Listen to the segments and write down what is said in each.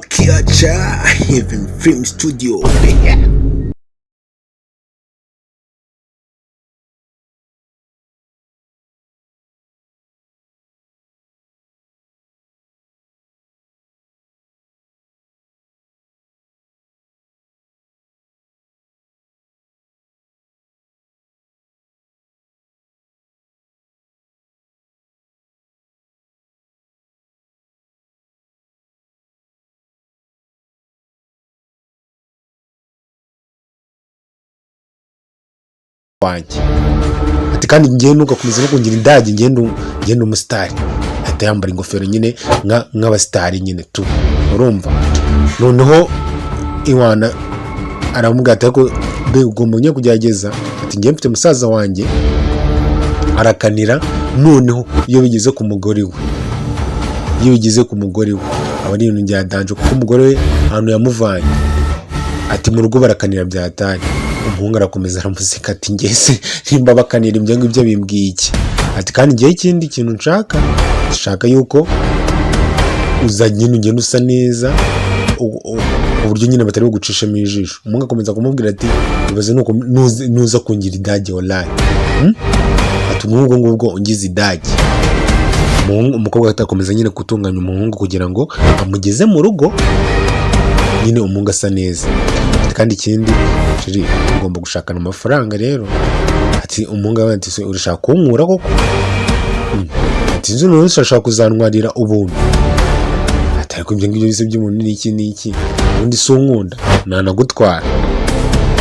Okiacha Heaven Film Studio. Wanjye ati kandi ngewe ntugakomeza no kungira indage, ngende umusitari ahita yambara ingofero nyine nk'abasitari nyine tu. Urumva noneho iwana aramubwira ati ariko be ugomba nyine kugerageza, ati ngewe mfite musaza wanjye arakanira. Noneho iyo bigeze ku mugore we, iyo bigeze ku mugore we aba ari ibintu bya danger, kuko umugore we ahantu yamuvanye, ati mu rugo barakanira byatari. Umuhungu arakomeza aramuseka, ati ngese nimba bakanira ibyo ngibyo bimbwiye iki? Ati kandi ngewe ikindi kintu nshaka, nshaka yuko uza nyine ugenda usa neza ku buryo nyine batari bugucishemo ijisho. Umuhungu akomeza kumubwira ati ibaze nuko nuza kungira idage wallahi. Ati umuhungu ngubwo ungize idage. Umukobwa atakomeza nyine gutunganya umuhungu kugira ngo amugeze mu rugo nyine umuhungu asa neza. Ati kandi ikindi chéri, ugomba gushakana amafaranga rero. Ati umuhungu aravuga ati se urashaka kunkura koko? Ati nzi none urashaka kuzantwarira ubuntu? Ati ariko ibyo ngibyo bise by'umuntu ni iki n'iki, ubundi si unkunda ntanagutwara.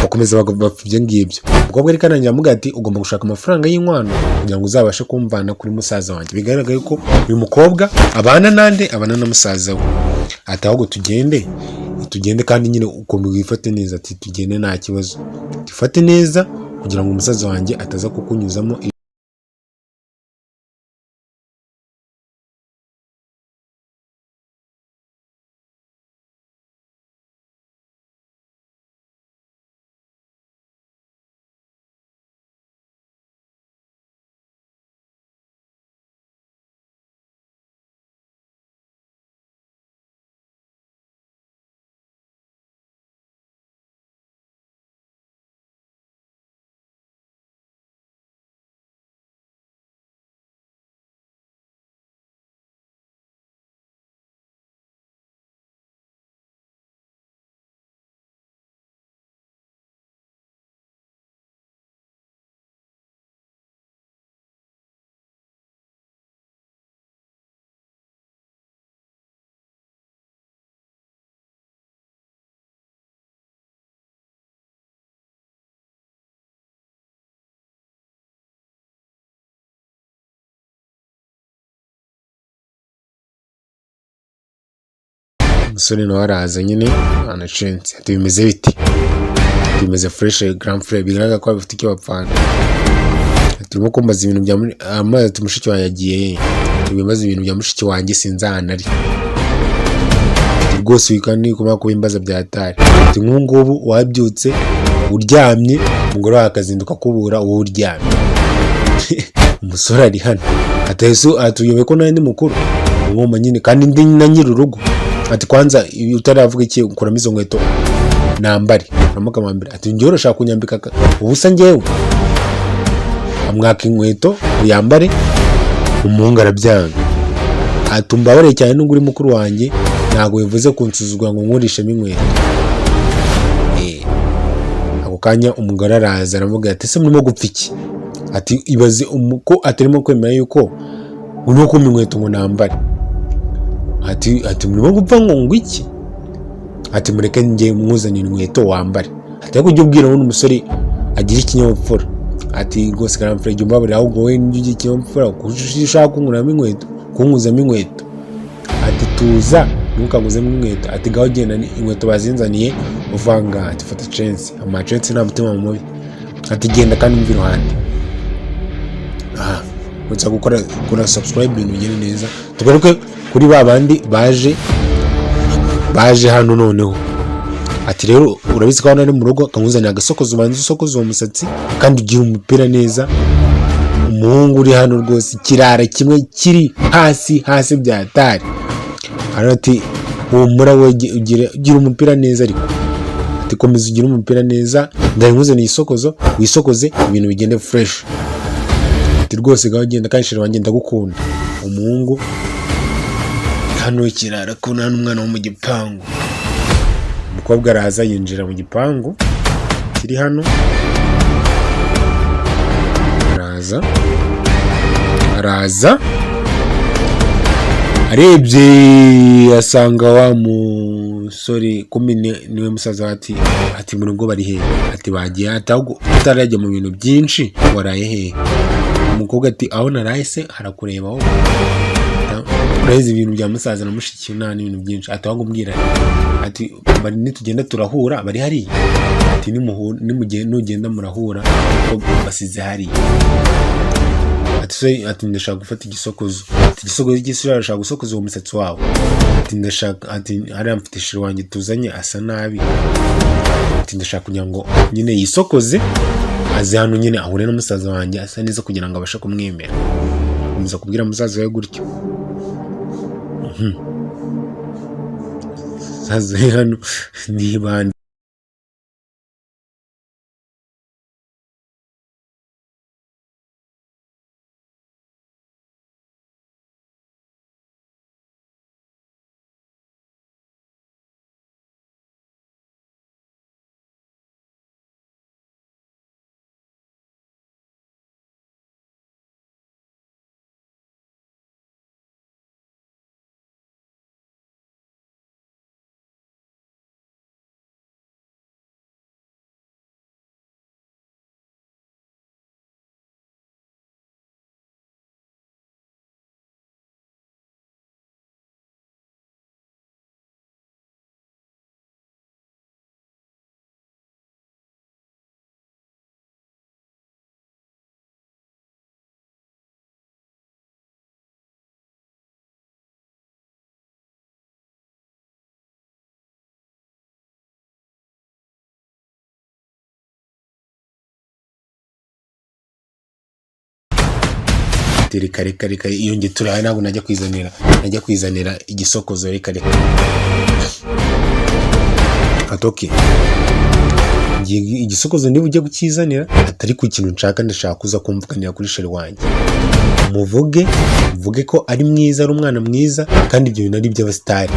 Bakomeza bapfa ibyo ngibyo. Umukobwa ariko arangira amuga ati ugomba gushaka amafaranga y'inkwano kugira ngo uzabashe kumvana kuri musaza wanjye. Bigaragara ko uyu mukobwa abana nande, abana na musaza we. Ati ahubwo tugende, tugende kandi nyine ukombe wifate neza. Ati tugende nta kibazo, tifate neza kugira ngo umusaza wanjye ataza kukunyuzamo. Umusore nawe araza nyine anacense, ati bimeze bite? Bimeze fresh grand frère. Bigaragara ko bafite icyo bapfana. Ati urimo kumbaza ibintu bya amazi? Ati mushiki wanjye yagiye he? Ati wimbaza ibintu bya mushiki wanjye, sinzi ahantu ari. Ati rwose wikandi kumara kubimbaza byatari. Ati nk'ubu ngubu wabyutse uryamye, umugore wawe akazinduka akubura wowe uryamye. Umusore ari hano ati ese atuyobe ko nawe ndi mukuru ngomba nyine kandi ndi na nyiri urugo. Ati kwanza utaravuga iki, kuramo izo nkweto nambare, kuramo akamambere. Ati njyewe urashaka kunyambika ubusa? Njyewe amwaka inkweto uyambare, umuhungu arabyanga. Ati umbabarire cyane nubwo uri mukuru wanjye ntabwo bivuze kunsuzugura ngo nkurishemo inkweto. Ako kanya umugore araza aravuga ati ese murimo gupfa iki? Ati ibaze ko atarimo kwemera yuko urimo kumpa inkweto ngo nambare. Ati murimo gupfa ngo iki? Ati mureke njye mwuzanire inkweto wambare. Ati ariko ujye ubwira wuno umusore agira ikinyabupfura. Ati rwose karamfure jya umbabarira, ahubwo wowe njye ugira ikinyabupfura kuko ushaka kunkuramo inkweto, kunkuzamo inkweto. Ati tuza ntukanguzemo inkweto. Ati gaho genda inkweto bazinzaniye uvanga. Ati fata chance, ama chance nta mutima mubi. Ati genda kandi umve iruhande. Aha gusa gukora subscribe ibintu bigende neza. Tugaruke kuri ba bandi baje hano noneho. Ati rero urabizi ko hano ari mu rugo, akamuzanira agasokozo, ubanza usokoze uwo musatsi kandi ugira umupira neza. Umuhungu uri hano rwose ikirara kimwe kiri hasi hasi byatari. Hano ati Humura we, gira umupira neza ariko." Ati: "Komeza ugire umupira neza, ndari nkuzaniye isokozo wisokoze, ibintu bigende fresh." Ati: "Rwose gaho genda, kandi chéri wanjye ndagukunda." Umuhungu hano ikirara kubona hano umwana wo mu gipangu. Umukobwa araza yinjira mu gipangu kiri hano, araza araza arebye asanga wa musore kumi niwe musaza we. Ati: "Mu rugo bari hehe?" Ati: "Bagiye." Ati: "Ahubwo utarajya mu bintu byinshi, waraye hehe?" Umukobwa ati: "Aho naraye se harakureba wowe? Uraheze ibintu bya musaza na mushiki nta n'ibintu byinshi." Ati: "Ahubwo mbwira." Ati: "Bari nitugenda turahura, bari hariya." Ati: "Nugenda murahura ko basize hariya." Ati: "Se," ati: "ndashaka gufata igisokozo." Ati: "Igisokozo cy'isura, arashaka gusokoza uwo musatsi wawe." Ati: "Ndashaka." Ati: "Hariya mfite chéri wanjye tuzanye asa nabi." Ati: "Ndashaka kugira ngo nyine yisokoze, aze hano nyine ahure na musaza wanjye asa neza, kugira ngo abashe kumwemera." Akomeza kubwira musaza we gutyo. Musaza we hano nibanda. Ati: "Reka, reka, reka, iyo nge turaye ntabwo najya kwizanira igisokozo, reka, reka." Ati: "Okay, ngiye igisokozo niba ujya kukizanira." Atari ku kintu nshaka, ndashaka kuza kumvuganira kuri chéri wanjye, muvuge mvuge ko ari mwiza, ari umwana mwiza, kandi ibyo bintu ari iby'abasitari.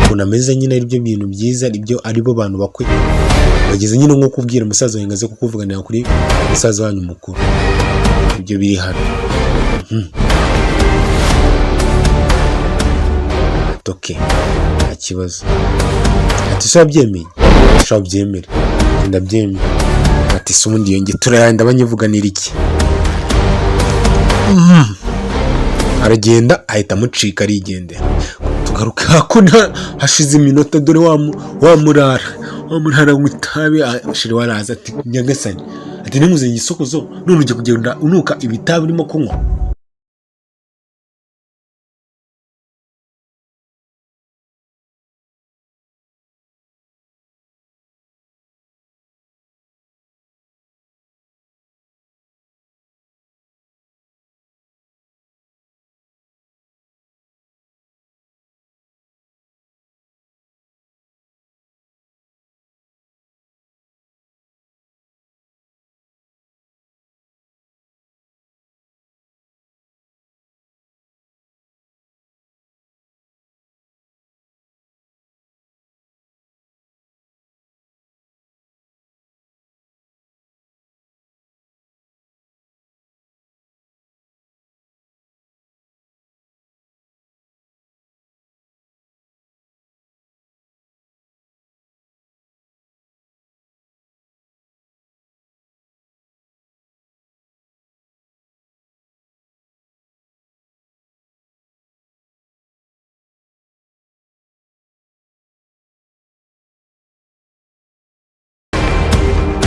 Ukuntu ameze nyine ari byo bintu byiza, aribyo aribo bantu bakwe bageze nyine, nko kubwira musaza wawe ngo aze kukuvuganira kuri musaza wanyu mukuru. Ibyo biri hano. Ati: "Okay, nta kibazo." Ati: "Se wabyemeye?" "Ushobora byemere." "Ndabyemeye." Ati: "Se ubundi iyo nge turayanda banyivuganira iki?" Aragenda ahita amucika arigendera. Tugaruka hakuno, hashize iminota, dore wa murara, wa murara anywa itabi. Chéri waraza ati: "Nyagasani," ati: "nimuzanye igisokozo none ujya kugenda unuka ibitabi urimo kunywa."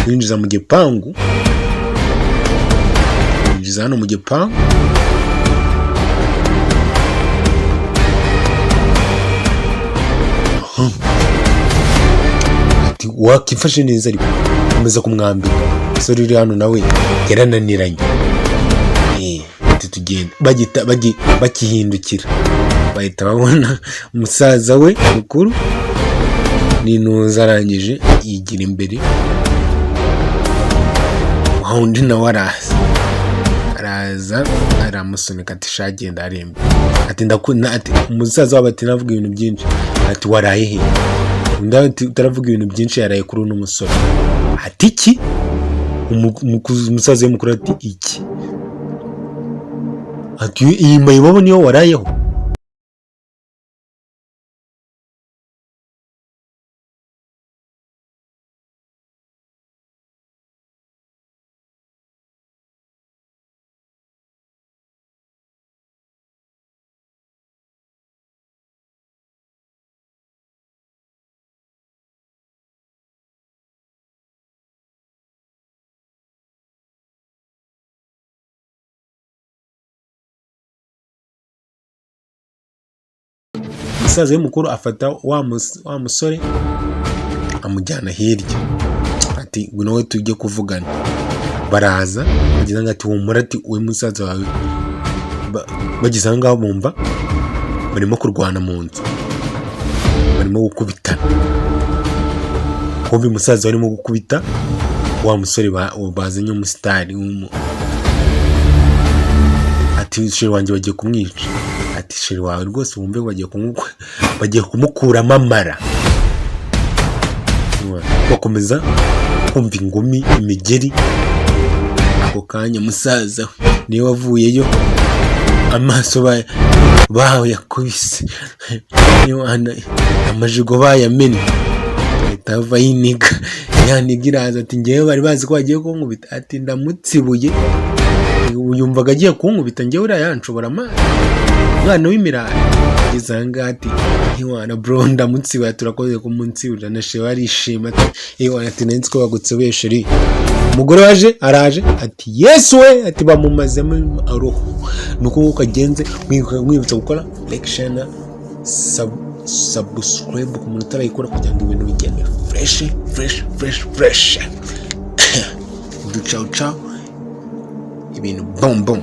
Yinjiza mu gipangu, yinjiza hano mu gipangu. Aha. Ati: "Wakifashe neza ariko." Komeza kumwambika. Umusore uri hano nawe yarananiranye. Ati: "Tugenda." Bagita bakihindukira Bahita babona umusaza we mukuru n'intuza, arangije yigira imbere. Wa wundi nawe araza, araza aramusunika, ati: "Shagenda arembe." Ati: "Ndakunda." Ati umusaza wabo ati: "Navuga ibintu byinshi." Ati: "Waraye he?" Undi ati: "Utaravuga ibintu byinshi, yaraye kuri uno musore." Ati: "Iki?" Umusaza we mukuru ati: "Iki?" Ati: "Iyi mayibobo niyo warayeho?" Umusaza we mukuru afata wa musore amujyana hirya, ati: "Ngwino we tujye kuvugana." Baraza, bageze aho ngaho ati: "Humura." Ati: "We musaza wawe." Bageze aho ngaho bumva barimo kurwana mu nzu, barimo gukubitana. Kumva umusaza barimo gukubita wa musore bazanye, umusitari ati: "Chéri wanjye bagiye kumwica." Ati: "Chéri wawe rwose wumve bagiye kumukuramo amara." Bakomeza kumva ingumi, imigeri. Ako kanya musaza we niwe wavuyeyo, amaso bayakubise, amajigo bayamennye, ahita ava yiniga yaniga iraza, ati: "Ngewe bari bazi ko bagiye kunkubita." Ati: "Ndamutsibuye, yumvaga agiye kunkubita. Ngewe uriya yanshobora amazi, umwana w'imirara." Ageze aha ngaha ati: "Ntiwana bro, ndamutsibuye, turakoze kumunsibura." Na chéri arishima, ati: "Ewana," ati: "Nari nzi ko bagutsebuye, chéri." Umugore waje araje, ati: "Yesu we!" Ati: "Bamumazemo uruhu." Ni uko nguko kagenze. Mwibutsa gukora like, share na subscribe ku muntu utarayikora, kugira ngo ibintu bigende fresh, fresh, fresh, fresh. Ducawu cawu, ibintu bom bom.